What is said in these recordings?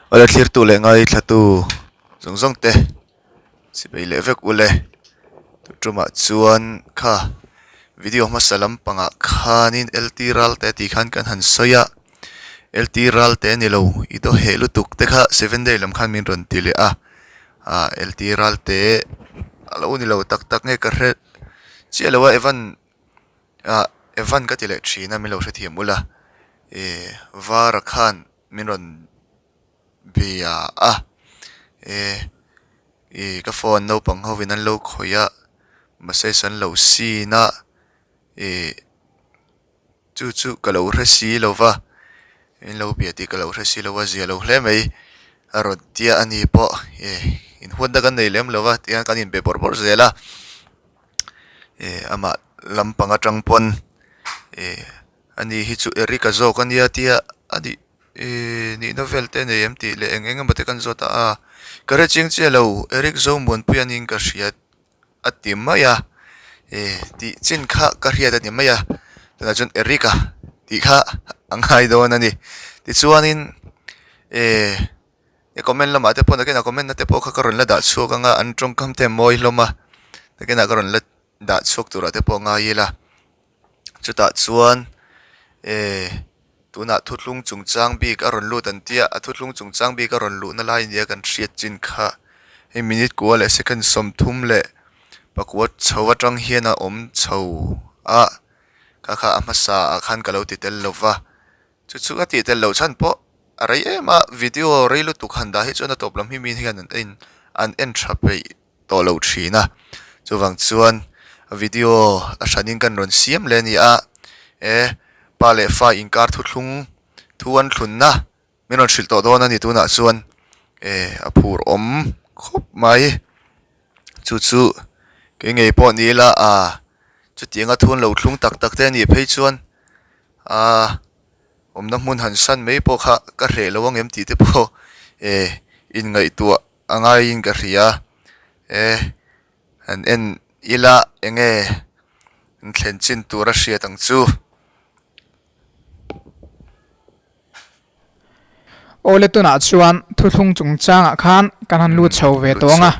Awle thlirtu leh ngaithlatu zawng zawng te chipei leh vek ule tu tumah chuan kha video hmasa lampangah khanin lt ralte tih khan kan han sawi a lt ralte ni lo i daw heh lutuk te kha seven day lam khan min rawn ti leh a ah lt ralte a lo ni lo tak tak nge ka hre chiah lo a Evan ah Evan ka ti leh thin a min lo hrethiam ula ih vara khan. min rawn bia a eh ih ka phone naupang ho in an lo khawih a message an lo seen a ih chu chu ka lo hre si lo va min lo bia tih ka lo hre si lo a zia lo hle mai a rawn tia a ni pawh eh inhuatna kan nei lem lo va tihian kan inbe bawrh bawrh zel a eh amah lampang atang pawn eh. Ani hi chu Eric-a zawk a nia tia a nih ihh nihna vel te nei em tih leh eng eng emaw te kan zawt a a ka hre chiang chiah lo Eric Zomuanpui a niin ka hria a ti mai a ih tih chin kha ka hriat a ni mai a tunah chuan Eric-a tih kha a ngai dawn a ni tichuanin eh comment lamah te pawh nakinah comment na te pawh kha ka rawn la dah chhuak ang a an tawngkam te a mawi hlawm a nakinah ka rawn la dah chhuak turah te pawh ngai ila. Chutah chuan eh tunah thuthlung chungchang bik a rawn lut an tia a thuthlung chungchang bik a rawn luhna lai nia kan hriat chin kha hei minute kua leh second 30 leh pakua chho atang hian a awm chho a kha kha a hmasa ah khan ka lo ti tel lo va chu chu ka tih tel loh chhan pawh a rei em a video rei lutuk han dah hi chuan a tawp lam hi mi hian an en an en tha peih. tawh lo thin a chuvang chuan video a hranin kan rawn siam leh a ni a e pa leh fa inkar thuthlung thu an thlunna min rawn hrilh tawh dawn a ni tunah chuan e a phur awm khawp mai chu chu kei ngei pawh ni ila ah chutianga thu an lo thlung tak tak te a nih phei chuan ah awmna hmun han san mai pawh kha ka hreh lo ang em tih te pawh e inngaihtuah. A ngaiin ka hria e han en ila enge an thlen chin tur a hriat ang chu. Awle tunah chuan thuthlung chungchangah khan kan han lut chho ve tawng a,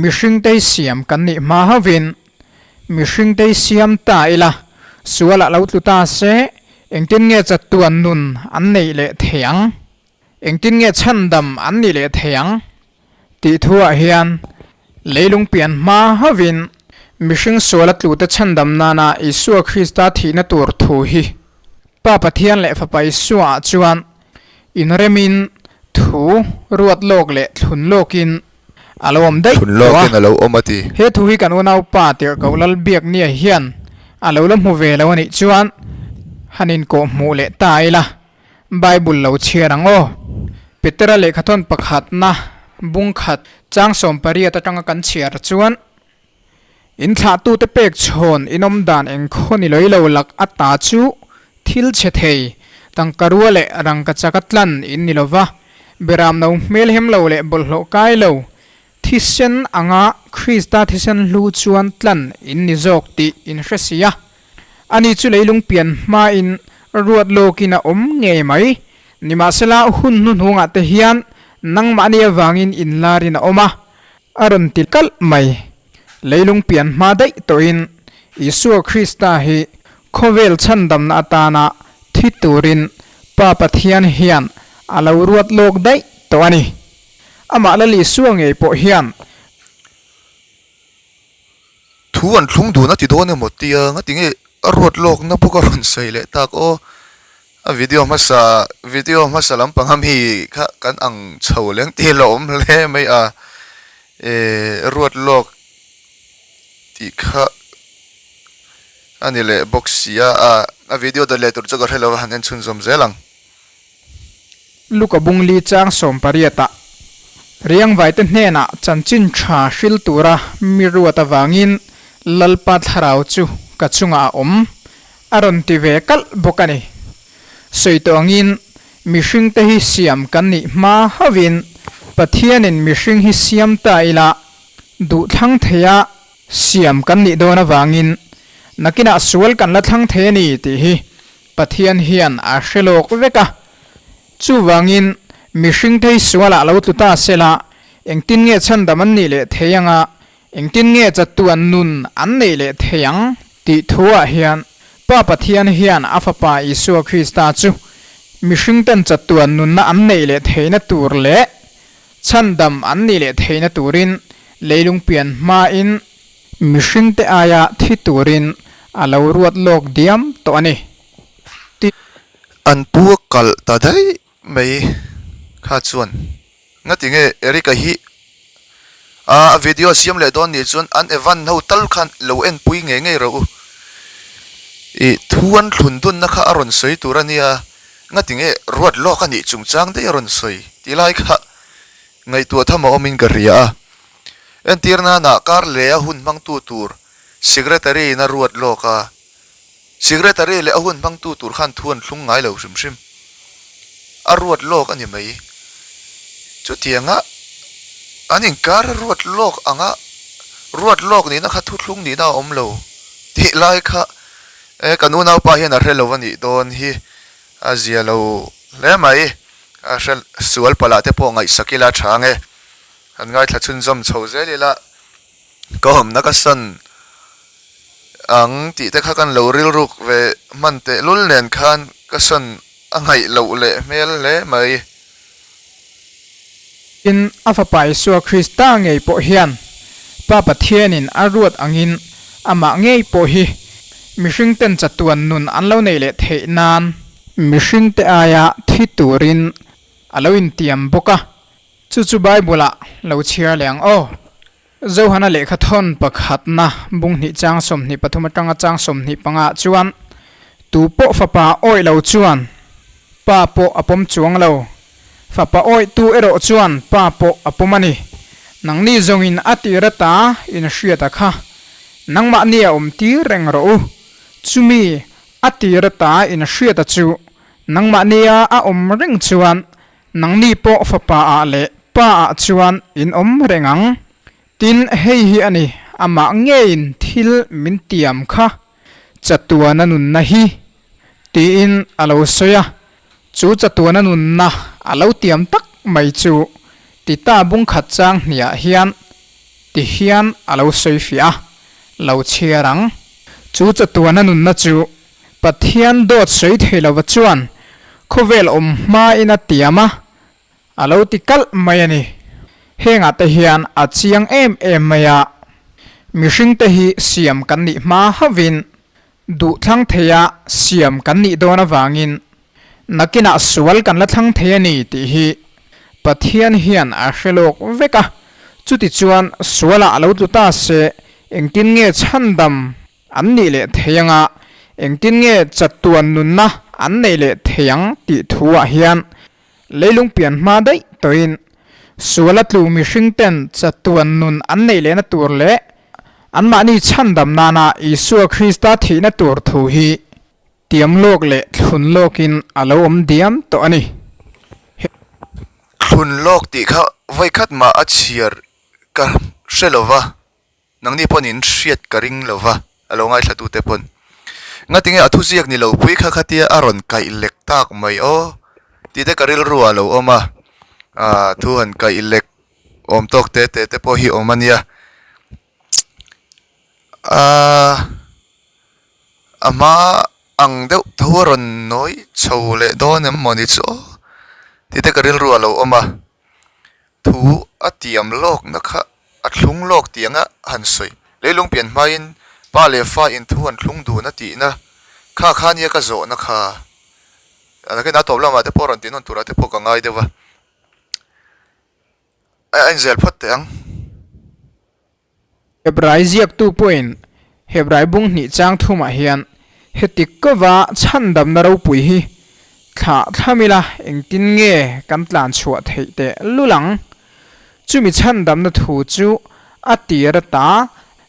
mihringte siam kan nih hma hauhin mihringte siam ta ila sualah lo tlu ta se engtin nge chatuan nun an neih leh thei ang? Engtin nge chhandam an nih leh thei ang? tih thuah hian leilung pian hma hovin mihring suala tlute chhandam nana Isua Krista thihna tur thu hi Pa Pathian leh Fapa Isuaah chuan inremin thu ruat lawk leh thlun lawkin a lo awm daih Thlun tawh a. lawkin a lo awm a ti. He thu hi kan unaupa Tirhkoh Lalbiaknia hian a lo la hmu ve lo a nih chuan han inkawhhmuh leh ta ila. Bible lo chhiar ang aw. Petera lehkhathawn pakhatna bung khat chang 18 atanga kan chhiar chuan, In thlahtute pek chhawn inawm dan engkhaw ni lawilo lak a ta chu thil chhe thei, tangka rua leh rangka chaka tlan in ni lova, beram no hmel hem lo leh bawlhhlawh kai lo, thisen anga Krista thisen hlu chuan tlan in ni zawk tih in hre si a. Ani chu leilung pian hmain ruat lawkin a awm ngei mai. Nimahsela, hun hnuhnungah te hian nangmahni avangin inlarin a awm a, a rawn ti kalh mai. Leilung pian hma daih tawhin Isua Krista hi khawvel chhandamna atana thi turin Pa Pathian hian a lo ruat lawk daih tawh a ni. Amah Lal Isua ngei pawh hian. Thu an thlung dun a ti dawn emaw tia nga tinge a ruat lawkna bawk a rawn sawi leh tak aw a video hmasa video hmasa lampang a mi kha kan ang chho leng tih la awm hle mai a eh ruat lawk tih kha a ni leh bawk si a a video dawt leh tur chu ka hre lo a han en chhunzawm zel ang. Luka bungli chang 18 ah Riangvaite hnenah chanchin tha hril tura mi ruat avangin Lalpa thlarau chu ka chungah a awm, a rawn ti ve kalh bawk a ni. Sawi tawh angin mihringte hi siam kan nih hma hauhin Pathianin mihring hi siam ta ila duhthlang theia siam kan nih dawn avangin nakinah sual kan la thlang thei a ni tih hi Pathian hian a hre lawk vek a. Chuvangin, Mihring thei sualah lo tlu ta sela, engtin nge chhandam an nih leh thei anga, engtin nge chatuan nun an neih leh thei ang tih thuah hian Pa Pathian hian a Fapa Isua Krista chu mihringten chatuan nunna an neih leh theihna tur leh chhandam an nih leh theihna turin leilung pian hmain mihringte aia thi turin a lo ruat lawk diam tawh a ni. Tih. An pu a kalh ta daih mai kha chuan ngati nge Eric-a hi a video siam leh dawn nih chuan an Evan ho tal khan lo en pui ngei ngei rawh u ih thu an thlun dunna kha a rawn sawi tur a nia ngati nge ruat lawk a nih chungchang daih a rawn sawi tih lai kha ngaihtuah tham a awmin ka hria a entir nana kar leh a hun hmangtu tur secretary in a ruat lawk a. Secretary leh a hun hmangtu tur khan thu an thlung ngai lo hrim hrim. A ruat lawk a ni mai. Chutianga an inkar a ruat lawk anga ruat lawk nihna kha thuthlung nihna a awm lo tih lai kha e kan unaupa hian a hre lo a nih dawn hi a zia lo hle mai. A hre sual palh ah te pawh ngaihsak ila tha ang e. Han ngaithla chhunzawm chho zel ila ka awmna ka san ang tih te kha kan lo rilruk ve hman teh lul nen khan ka sawn a ngaih loh leh hmel hle mai. Tin, a Fapa Isua Krista ngei pawh hian Pa Pathianin a ruat angin amah ngei pawh hi mihringten chatuan nun an lo nei leh theih nan mihringte aia thi turin a lo intiam bawk a, chu chu Bible-ah lo chhiar leh ang aw. Zohana lehkha thawn pakhatna bung hnih chang 23 atanga chang 25 ah chuan tu pawh fapa awih lo chuan pa pawh a pawm chuang lo, fapa awih tu erawh chuan pa pawh a pawm a ni. Nangni zawngin a tir ata in hriat a kha, nangmahni a awm tir reng rawh u. Chumi a tir ata in hriat a chu nangmahnia a awm reng chuan Nangni pawh fapa ah leh pa ah chuan in awm reng ang. Tin, hei hi a ni, amah ngeiin thil min tiam kha, chatuana nunna hi, tiin a lo sawi a. Chu chatuana nunna a lo tiam tak mai chu Tita bungkhat chang hniah hian ti hian a lo sawi fiah a, lo chhiar ang. Chu chatuana nunna chu Pathian dawt sawi thei lova chuan khawvel awm hmain a tiam a, a lo ti kalh mai a ni. Hengah te hian a chiang em em mai a, mihringte hi siam kan nih hma hauhin duh thlang theia siam kan nih dawn avangin nakinah sual kan la thlang thei a ni tih hi Pathian hian a hre lawk vek a, chutichuan sualah a lo tlu ta se engtin nge chhandam An nih leh thei anga engtin nge chatuan nunna an neih leh thei ang tih thuah hian leilung pian hma daih tawhin suala tlu mihring ten chatuan nun an neih lehna tur leh anmahni chhandam nana Isua Krista thihna tur thu hi tiam lawk leh thlun lawkin a lo awm diam tawh a ni. Thlun lawk tih kha vawikhat mah a chhiar ka hre lova. Nangni pawn in hriat ka ring lo va, a lo ngaithla tute pawn. Ngatinge a thuziak ni lo pui kha khatia a rawn kaih lek tak mai aw tih te ka rilru ah a lo awm a, ah thu han kaih lek awm tawk te te te pawh hi awm a nia. Aaa a hma ang deuh tho a rawn nawi chho leh dawn em mawni chu aw tih te ka rilru ah a lo awm a. Thu a tiam lawkna kha a thlung lawk tih anga han sawi. Leilung pian hmain pa leh fa in thu an thlung dun a tihna kha kha nia ka zawhna kha. Nakin a tawp lamah te pawh rawn tih nawn turah te pawh ka ngai deuh a. A inzel phawt teh ang. Hebrai ziaktu pawhin Hebrai bung hnih chang thumah hian heti kova chhandamna ropui hi thlah thlam ila engtin nge kan tlan chhuah theih teh lul ang? Chumi chhandamna thu chu a tir ata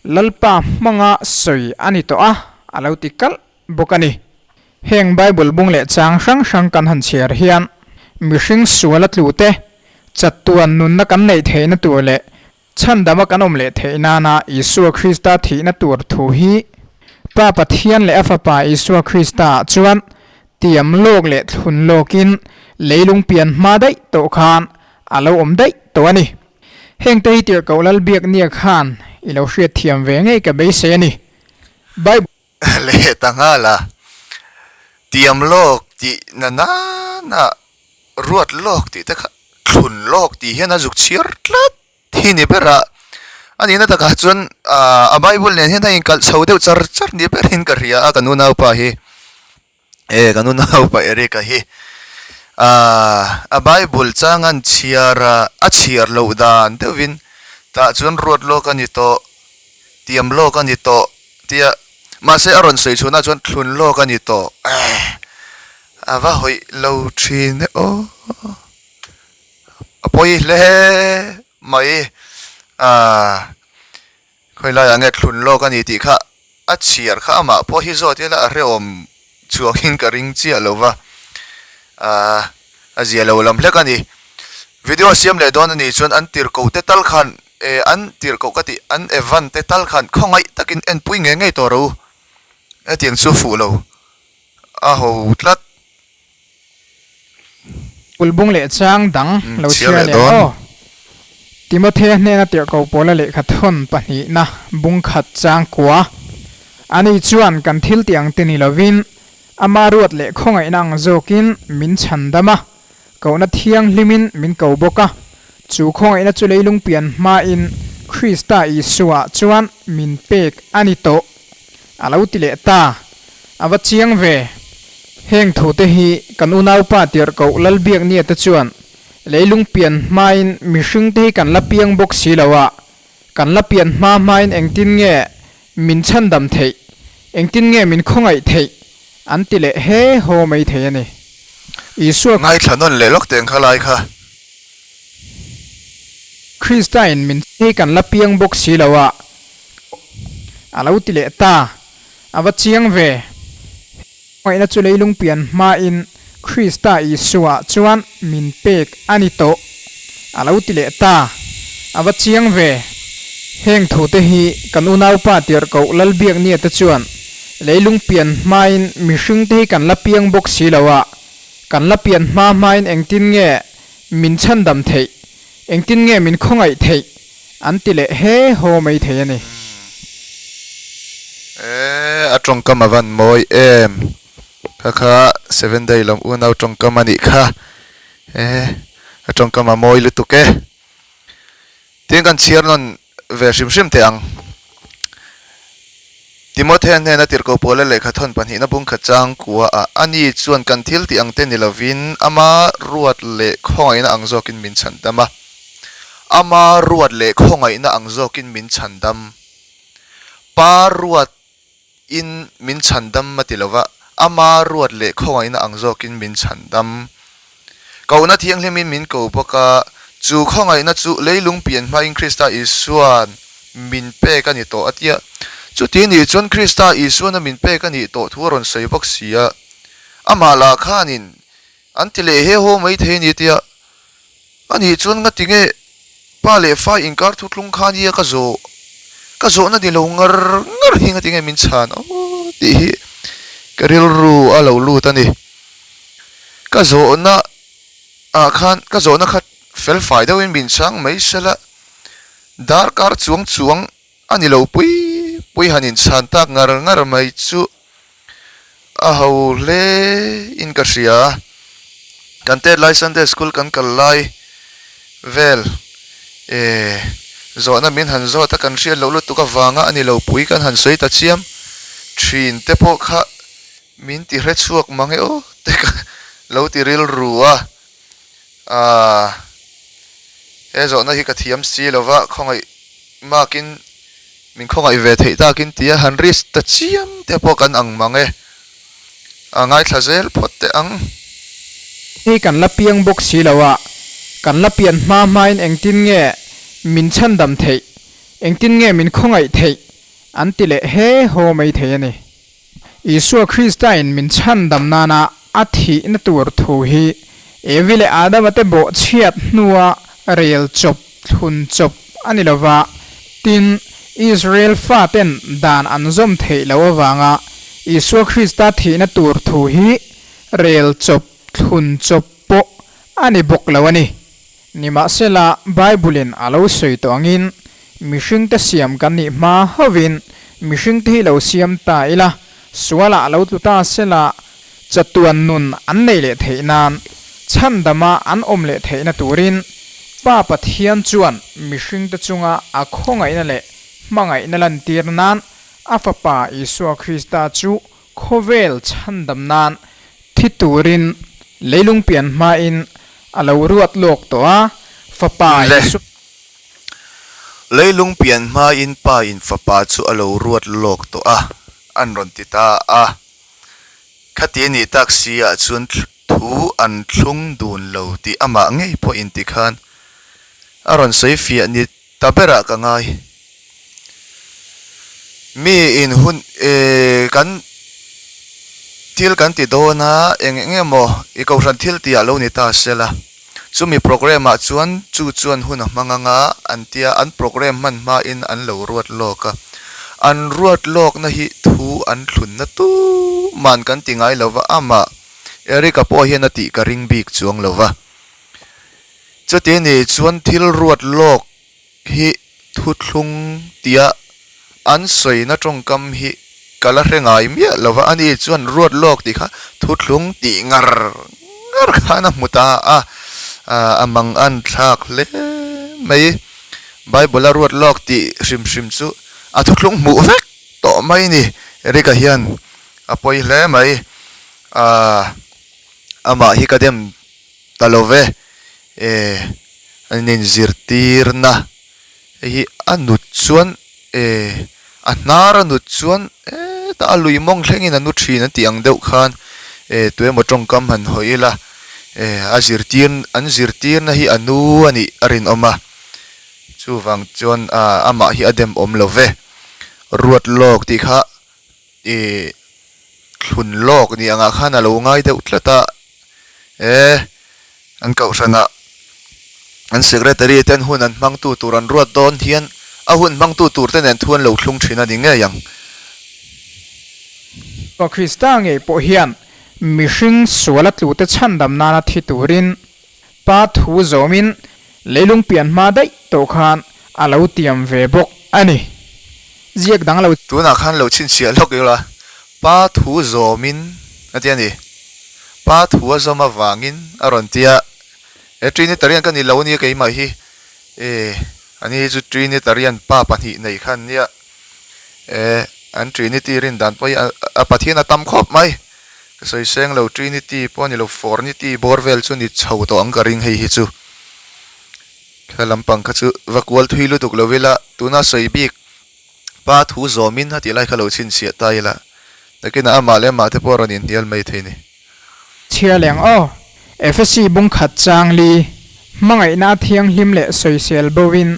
Lalpa hmanga sawi a ni tawh a, a lo ti kalh bawk a ni. Heng Bible bung leh chang hrang hrang kan han chhiar hian mihring suala tlute chatuan nunna kan neih theihna tur leh Chhandama kan awm leh theih nana Isua Krista thihna tur thu hi Pa Pathian leh a Fapa Isua Krista ah chuan Tiam lawk leh thlun lawkin leilung pian hma daih tawh khan a lo awm daih tawh a ni. Hengte hi tirhkoh Lalbiaknia khan i lo hriat thiam ve ngei ka beisei a ni. Bible. Leh ta nghal a, tiam lawk tih na nana ruat lawk tih te kha thlun lawk tih hian a zuk chhiar tlat hi ni ber a, a nihna takah chuan a bible nen hian a inkalh chho deuh char char ni berin ka hria a kan unaupa hi e kan unaupa Eric-a hi ahh a bible chang an chhiar a a chhiar loh dan deuhin tah chuan ruat lawk a ni tawh tiam lawk a ni tawh tia mahse a rawn sawi chhunah chuan thlun lawk a ni tawh eh a va hawih lo thin e aw. A pawi hle mai aaa khawi laiah nge thlun lawk a ni tih kha a chhiar kha amah pawh hi zawt ila a hrehawm chhuakin ka ring chiah lo va aaa a zia lo lam hlek a ni video siam leh dawn a nih chuan an tirhkoh te tal khan eh an tirhkoh ka tih an Evan te tal khan khawngaih takin enpui ngei ngei tawh rawh u hetiang chu fuh lo a ho tlat. Kulhbung leh chang dang lo chhiar leh aw. Timothea hnena tirhkoh pawla lehkha thawn pahnihna bung khat chang kua. Ani chuan kan thil tih ang te ni lovin, ama ruat leh khawngaihna ang zawkin min chhan dam a, kohna thianghlimin min ko bawk a. Chu khawngaihna chu leilung pian hmain Krista Isua chuan min pek a ni tawh. A lo ti leh ta. A va chiang ve. Heng thute hi kan unaupa tirhkoh Lalbiaknia te chuan leilung pian hmain mihringte hi kan la piang bawk si lo a, kan la pian hma hmain engtin nge min chhandam theih, engtin nge min khawngaih theih an ti leh he haw mai thei a ni. Isua. Ngaithla nawn leh lawk teng kha lai kha. Kristain min hi kan la piang bawk si lo a, a lo ti leh ta. A va chiang ve. Hmangaihna chu leilung pian hmain Krista Isua chuan min pek a ni tawh, a lo ti leh ta. A va chiang ve. Heng thute hi kan unaupa tirhkoh Lalbiaknia te chuan leilung pian hmain mihringte hi kan la piang bawk si lo a, kan la pian hma hmain engtin nge min chhandam theih, engtin nge min khawngaih theih An ti leh he haw mai thei a ni. E, a tawngkam a van mawi em. Kha kha Seven Day lam unau tawngkam a nih kha. E, a tawngkam a mawi lutuk e. Tin kan chhiar nawn ve hrim hrim teh ang. Timothea hnena tirhkoh Paula lehkha thawn pahnihna bungkhat chang kua ah ani chuan kan thil tih ang te ni lovin ama ruat leh khawngaihna ang zawkin min chhan dam a. Ama ruat leh khawngaihna ang zawkin min chhandam. Pa ruat in min chhandam a ti lova, ama ruat leh khawngaihna ang zawkin min chhandam. Kohna thianghlimin min ko bawk a, chu khawngaihna chu leilung pian hmain Krista Isua'n min pek a ni tawh a tia. Chuti nih chuan Krista Isuana min pek a nih tawh thu a rawn sawi bawk si a, amah lah khanin an ti leh he haw mai thei a ni tia. A nih chuan ngati nge pa leh fa inkar thuthlung kha nia ka zawh ka zawhna ni lo ngar ngar hi ngati nge min chhan aw tih hi ka rilru a lo lut a ni. Ka zawhna ah khan ka zawhna kha fel fai deuhin min chhang mai sela darkar chuang chuang a ni lo pui pui han inchhan tak ngar ngar mai chu A ho hle in ka hria. Kan tet lai Sunday school kan kal lai vel eh zawhna min han zawt a kan hriat loh lutuk avanga a ni lo pui kan han sawi ta chiam thin te pawh kha min ti hre chhuak mang e aw te ka lo ti rilru a ah he zawhna hi ka thiam si lova khawngaih makin Min khawngaih ve theih takin tia han risk ta chiam te pawh kan ang mang e. A ngaithla zel phawt teh ang. Hei kan la piang bawk si lo a, kan la pian hma hmain engtin nge min chhandam theih, engtin nge min khawngaih theih an ti leh he haw mai thei a ni. Isua Kristain min chhandam nana a thihna tur thu hi Evi leh Adama te bawhchhiat hnua rel chawp thlun chawp a ni lova, tin, Israel faten dan an zawm theih loh avanga Isua Krista thihna tur thu hi Rel chawp thlun chawp pawh a ni bawk lo a ni. Nimahsela, Bible-in a lo sawi tawh angin, mihringte siam kan nih hma hovin mihringte hi lo siam ta ila, sualah a lo tlu ta sela, chatuan nun an nei leh theih nan, chhandama an awm leh theihna turin Pa Pathian chuan mihringte chunga a khawngaihna leh hmangaihna lantir nan a Fapa Isua Krista chu Khawvel chhandam nan thi turin leilung pian hmain a lo ruat lawk tawh a, Fapa Le. Isua. Leilung pian hmain Pa in Fapa chu a lo ruat lawk tawh a, an rawn ti ta a. Khati a nih tak si ah chuan thu an thlung dun lo tih amah ngei pawh in ti khan a rawn sawi fiah ni ta berah ka ngai. Mi in hun eh kan thil kan ti dawn a eng eng emaw i kohhran thil tih ah lo ni ta sela chumi programme ah chuan chu chuan hun a hmang anga an tia an programme hman hma in an lo ruat lawk a an ruat lawk na hi thu an thlun na tuman kan ti ngai lova amah Eric-a pawh hian a tih ka ring bik chuang lova chuti ni chuan thil ruat lawk hi thuthlung tia an sawina tawngkam hi ka la hre ngai miah lo va, ani chuan ruat lawk tih kha thuthlung tih ngar ngar khan a hmu ta a, a mang an thlak hle mai. Bible a ruat lawk tih hrim hrim chu a thuthlung hmuh vek tawh mai ni. Eric-a hian a pawi hle mai, amah hi ka dem ta lo ve eh an inzirtirna hei hi a nut chuan eh a hnar a nut chuan hetah a lui mawng thlengin a nu thin an tih ang deuh khan eh tuemaw tawngkam han hawi ila eh a zirtir an zirtirna hi a nu a nih a rinawm a chuvang chuan ah amah hi a dem awm lo ve ruat lawk tih kha ih thlun lawk ni angah khan a lo ngai deuh tlat a he an kohhranah an secretary ten hun an hmangtu tur an ruat dawn hian a hun hmangtu tur te nen thu an lo thlung thin a ni ngei ang. Aw Krista ngei pawh hian mihring suala tlute chhandam nana thi turin Pa thu zawmin leilung pian hma daih tawh khan a lo tiam ve bawk a ni. Ziak dang lo. Tunah khan lo chhinchhiah lawk ila, Pa thu zawmin a ti a ni. Pa thu a zawm avangin a rawn ti a, He Trinitarian ka ni lo ania keimah hi, e ani hi chu Trinitarian pa pahnih nei kha an nia, e an Trinity rin dan pawh hi a Pathian a tam khawp mai. Ka sawi seng lo Trinity pawh a ni lo Fornity bawr vel chu ni chho tawh ang ka ring hei hi chu. Kha lampang kha chu va kual thui lutuk lo ila tuna sawi bik pa thu zawmin a tih lai kha lo chhinchhiah ta ila nakinah amah leh amah te pawh a rawn inhnial mai thei ni. Chhiar leng aw, Efesi bung khat chang li, hmangaihna a thianghlim leh sawisel bo in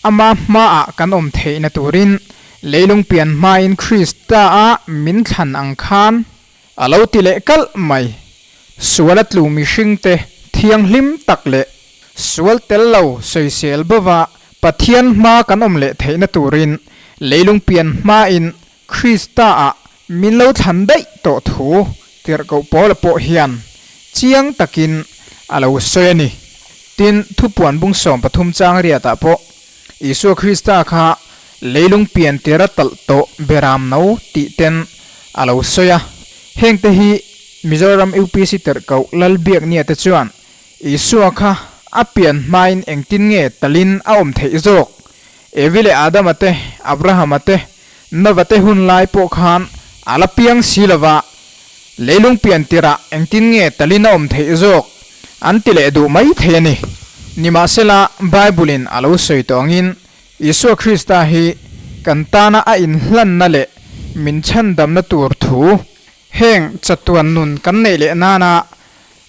ama hmaah kan awm theihna turin leilung pian hmain Krista a min thlan ang khan a lo ti leh kalh mai. Sual a tlu mihringte thianghlim tak leh sual tel lo sawisel bova Pathian hma kan awm leh theihna turin leilung pian hmain Krista ah min lo thlan daih tawh thu tirhkoh Paula pawh hian chiang takin a lo sawi a ni. Tin, thupuan bung 13 chang riatah pawh Isua Krista kha leilung pian tira talh tawh beram no tih ten a lo sawi a. Hengte hi Mizoram UPC tirhkoh Lalbiaknia te chuan Isua kha a pian hmain engtin nge talin a awm theih zawk? Evi leh Adama te, Abrahama te, Nova te hun lai pawh khan a la piang si lo va, leilung pian tirah engtin nge talin a awm theih zawk? An ti leh duh mai thei a ni. Nimahsela, Bible-in a lo sawi tawh angin Isua Krista hi kan tana a inhlanna leh min chhandamna tur thu heng chatuan nun kan neih leh nana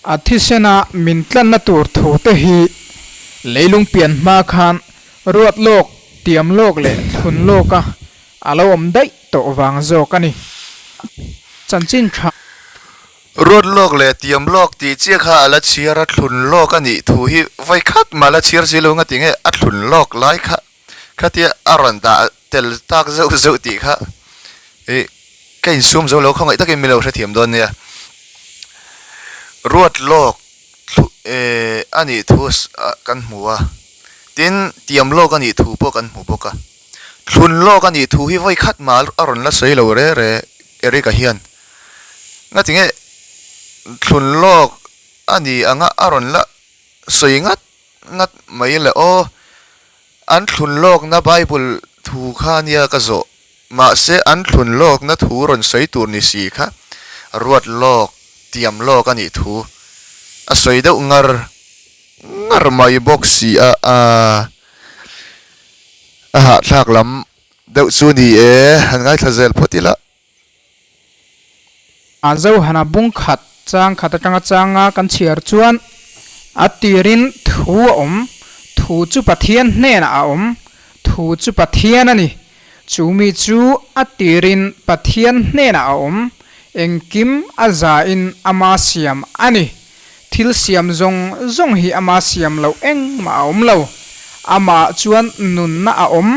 A thisena min tlanna tur thu te hi leilung pian hma khan ruat lawk, tiam lawk leh thlun lawka a lo awm daih tawh vang zawk a ni. Chanchin tha. Ruat lawk leh tiam lawk tih chiah kha a la chhiar a, thlun lawk a nih thu hi vawi khat mah la chhiar si lo nga ti nge a thlun lawk lai kha khatia a rawn dah tel tak zeuh zeuh tih kha ih ka insum zo lo khawngaih takin min lo hrethiam dawn nia. Ruat lawk a nih thu kan hmu a, tin tiam lawk a nih thu pawh kan hmu bawk a. Thlun lawk a nih thu hi vawi khat mah a rawn la sawi lo re re Eric-a hian. Ngatinge thlun lawk a ni anga a rawn la sawi ngat ngat mai le aw. An thlun lawkna Bible thu kha nia ka zawh. Mahse an thlun lawkna thu rawn sawi tur ni si kha ruat lawk, tiam lawk a nih thu a sawi deuh ngar ngar mai bawk si a, a hahthlak lam deuh chu ni e, han ngaithla zel phawt ila. A Zohana bung khat chang khat atanga changa kan chhiar chuan a tirin thu a awm, thu chu Pathian hnenah a awm, thu chu Pathian a ni. Chu mi chu a tirin Pathian hnenah a awm, engkim a zain ama siam a ni. Thil siam zawng zawng hi ama siam loh engmah a awm lo. Amah chuan nunna a awm,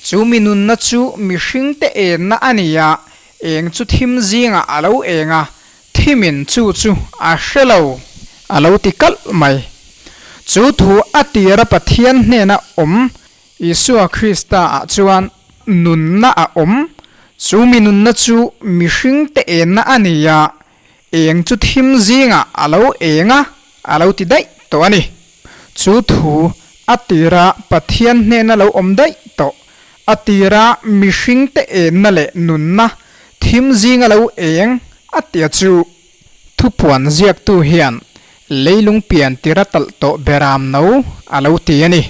Chu mi nunna chu mihringte enna a ni a, eng chu thim zingah a lo eng a, thimin chu chu a hre lo, a lo ti kalh mai. Chu thu a tira Pathian hnena awm Isua Krista ah chuan nunna a awm, chu mi nunna chu mihringte enna a ni a, Eng chu thim zingah a lo eng a, a lo ti daih tawh a ni. Chu thu a tira Pathian hnena lo awm daih tawh, a tira mihringte enna leh nunna thim zinga lo eng a tia chu thupuan ziaktu hian leilung pian tira talh tawh beram no a lo ti a ni.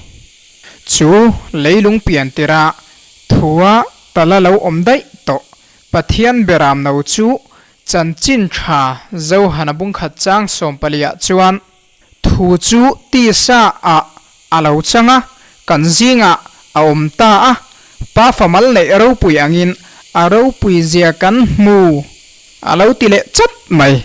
Chu leilung pian tira thua tala lo awm daih tawh Pathian beram no chu Chanchin tha Zohana bungkhat chang sawmpaliah chuan thu chu tisa ah a lo chang a, kan zingah a awm ta a, Pa famal neih ropui angin a ropui zia kan hmu a lo ti leh chat mai.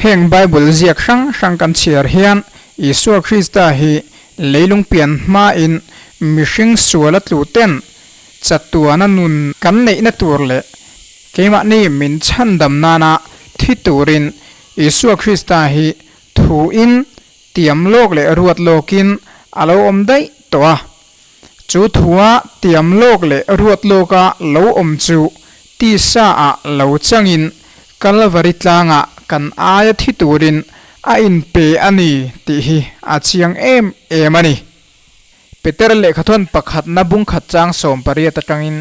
Heng Bible ziak hrang hrang kan chhiar hian Isua Krista hi leilung pian hmain mihring sual a tlu ten chatuana nun kan neihna tur leh Keimahni min chhandam nana thi turin Isua Krista hi thuin tiam lawk leh ruat lawkin a lo awm daih tawh a. Chu thua tiam lawk leh ruat lawka lo awm chu tisa ah lo changin Kalvari tlangah kan aia thi turin a inpe a ni tih hi a chiang em em a ni. Peter lehkhathawn pakhatna bungkhat chang 18 atangin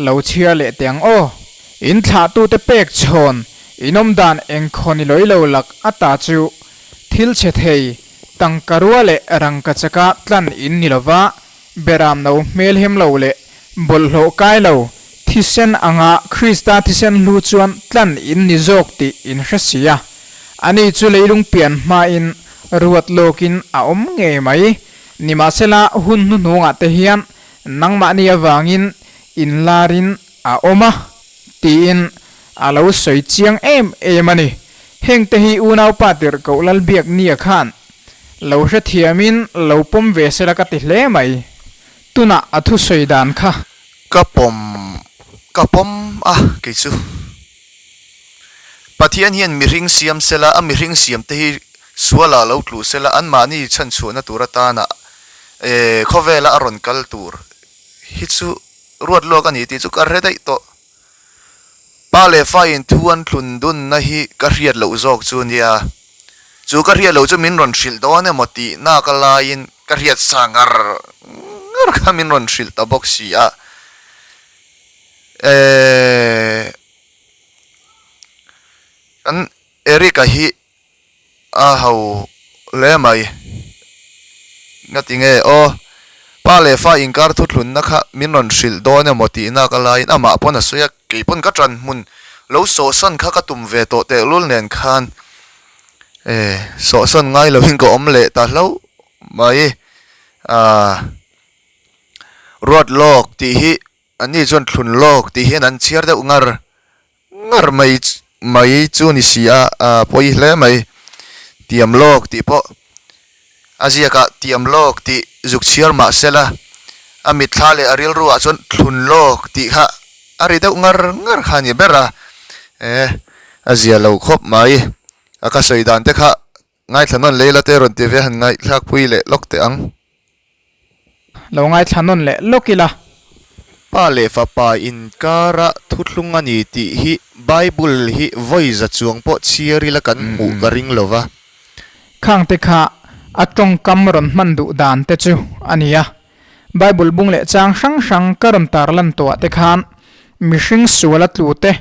lo chhiar leh teh ang aw. In thlahtute pek chhawn inawm dan engkhaw ni lawih lo lak ata chu thil chhe thei tangka rua leh rangka chaka tlan in ni lova, beram no hmel hem lo leh bawlhhlawh kai lo thisen anga Krista thisen hlu chuan tlan in ni zawk tih in hre si a. Ani chu leilung pian hmain ruat lawkin a awm ngei mai. Nimahsela, hun hnuhnungah te hian nangmahni avangin inlarin a awm a, tiin a lo sawi chiang em em a ni. Hengte hi unaupa tirhkoh Lalbiaknia khan lo hrethiamin lo pawm ve sela ka ti hle mai. Tunah a thusawi dan kha. Ka pawm ka pawm a kei chu. Pathian hian mihring siam sela, a mihring siamte hi sualah lo tluh sela, anmahni chhanchhuahna tur atana khawvela a rawn kal tur hi chu ruat luak a ni tih chu ka hre daih tawh. Pa leh fa in thu an thlun dunna hi ka hriat loh zawk chu nia. Chu ka hriat loh chu min rawn hrilh dawn emaw tih nak a laiin ka hriat sa ngar ngar kha min rawn hrilh ta bawk si a. Eeee kan Eric-a hi a ho hle mai nga ti nge aw pa leh fa inkar thuthlunna kha min rawn hrilh dawn emaw tih nak a laiin amah pawn a sawi a kei pawn ka ṭan hmun lo sawhsawn kha ka tum ve tawh tehlul nen khan eh sawhsawn ngai lovin ka awm leh ta hlauh mai ah ruat lawk tih hi. Anni chuan thlun lawk tih hian an chhiar deuh ngar ngar mai mai chu ni si a, a pawi hle mai. Tiam lawk tih pawh a ziakah tiam lawk tih zuk chhiar mah sela, a mitthla leh a rilruah chuan thlun lawk tih kha a ri deuh ngar ngar kha a ni ber a, e a zia lo khawp mai. A ka sawi dan te kha. Ngaithla nawn leh ila te rawn ti ve han ngaihthlak pui leh lawk teh ang. Lo ngaithla nawn leh lawk ila. Pa leh Fapa inkara thuthlung a ni tih hi Bible hi vawi za chuang pawh chhiar ila kan hmuh ka ring lo va. Khang te kha a tawngkam rawn hman duh dan te chu a ni a. Bible bung leh chang hrang hrang ka rawn tarlan tawhah te khan mihring suala tlu te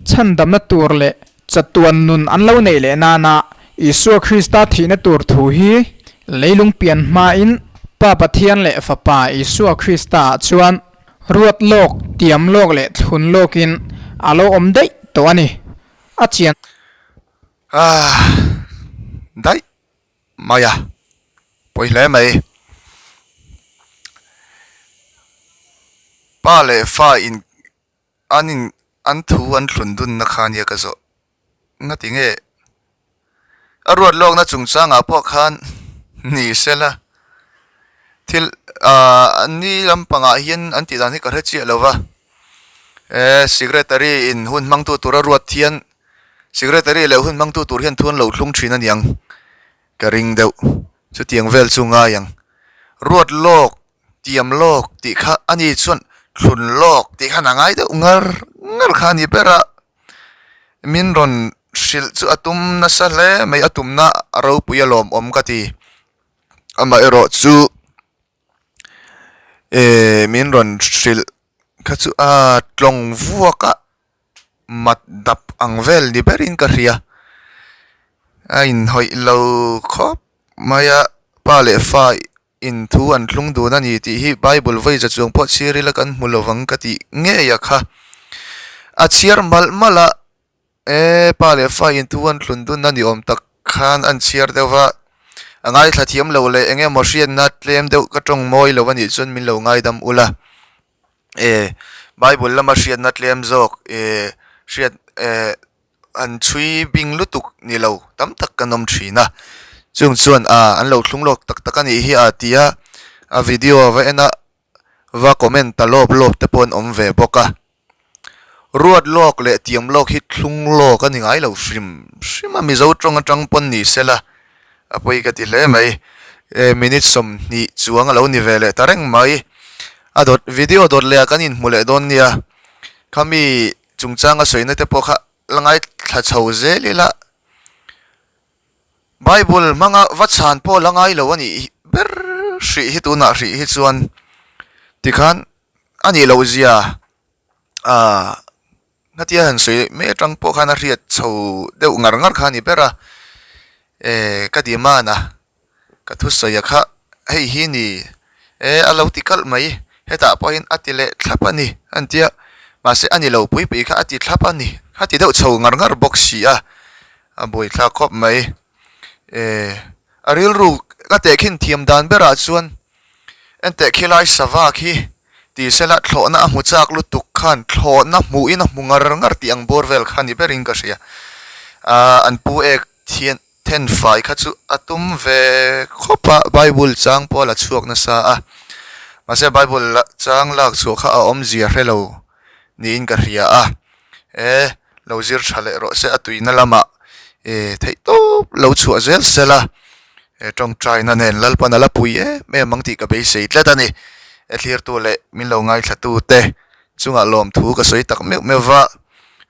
chhandamna tur leh Chatuan nun an lo neih leh nana Isua Krista thihna tur thu hi leilung pian hmain Pa Pathian leh Fapa Isua Krista ah chuan ruat lawk, tiam lawk leh thlun lawkin a lo awm daih tawh a ni. A chian. Ah, daih mai a, pawi hle mai. Pa leh Fa in An in an thu an thlun dunna kha nia ka zawh. Ngati nge? A ruat lawkna chungchangah pawh khan ni sela thil ah an ni lampangah hian an tih dan hi ka hre chiah lo va. E secretary in hun hmangtu tura ruat hian secretary leh hun hmangtu tur hian thu an lo thlung thin a niang ka ring deuh. Chutiang vel chu ngai ang. Ruat lawk Tiam lawk tih kha a ni chuan thlun lawk tih khan a ngai deuh ngar ngar kha a ni ber a, min rawn hrilh chu a tum nasa hle mai a tumna a ropui a lawmawm ka ti amaherawh chu eh min rawn hrilh kha chu a tlawng vuak a mat dap ang vel ni berin ka hria a inhawih lo khawp mai a pa leh fa. In thu an thlung dun a ni tih hi Bible vawi za chuang pawh chhiar ila kan hmu lovang ka tih ngei a kha. A chhiar malh malh a, e pa leh fa in thu an thlun dun a ni awm tak khan an chhiar deuh va, a ngaithla thiam lo leh eng emaw hriatna tlem deuh ka tawng mawi lo a nih chuan min lo ngaidam ula. E Bible lama hriatna tlem zawk e hriat e an chhui bing lutuk ni lo tam tak kan awm thin a chung chuan ah an lo thlung lawk tak tak a nih hi a ti a a video a va en a va comment ta lawp lawp te pawh an awm ve bawk a ruat lawk leh tiam lawk hi thlung lawk a ni ngai lo hrim hrim a Mizo tawng atang pawn ni se la a pawi ka ti hle mai e minute 20 chuang a lo ni ve leh ta reng mai a dawt video dawt leh ah kan inhmu leh dawn nia khami Chungchanga sawina te pawh kha la ngaithla chho zel ila, Bible hmanga va chhan pawh la ngai lo a nih ber hrih hi tunah hrih hi chuan tikhan a nih loh zia ah hnatia han sawi mai atang pawh khan a hriat chho deuh ngar ngar kha a ni ber a, eh ka demand a. Ka thusawi a kha hei hi ni e a lo ti kalh mai hetah pawhin a ti leh thlap a ni a ni tia mahse a ni lo pui pui kha a ti thlap a ni a ti deuh chho ngar ngar bawk si a a buaithlak khawp mai e a rilru ka tehkhin thiam dan berah chuan enteh khilai sava khi ti sela thlawhna a hmu chak lutuk khan thlawhna hmuhin a hmu ngar ngar tih ang bawr vel kha ni berin ka hria ah an pu ek thian. Thenfai kha chu a tum ve khawp a, Bible chang pawh a la chhuak nasa a, mahse Bible chang lak chhuah kha a awmzia hre lo niin ka hria a, e lo zir tha leh rawh se a tuina lamah e theih tawp lo chhuah zel sel a, e tawngtaina nen Lalpan a la pui em em ang tih ka beisei tlat a ni, e thlirtu leh min lo ngaithlatu te chungah lawmthu ka sawi tak meuh meuh va,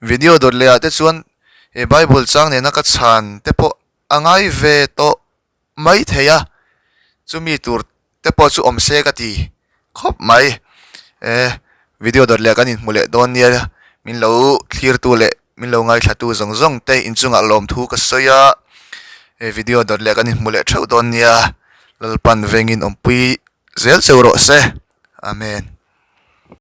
video dawt leh ah te chuan He Bible chang nena ka chhan te pawh a ngai ve tawh mai thei a, chumi tur te pawh chu awm se ka ti khawp mai. E video dawt leh kan inhmu leh dawn nia, min lo thlirtu leh min lo ngaithlatu zawng zawng te inchungah lawmthu ka sawi a, he video dawt leh kan inhmu leh theuh dawn nia, Lalpan vengin awmpui zel cheu rawh se. Amen.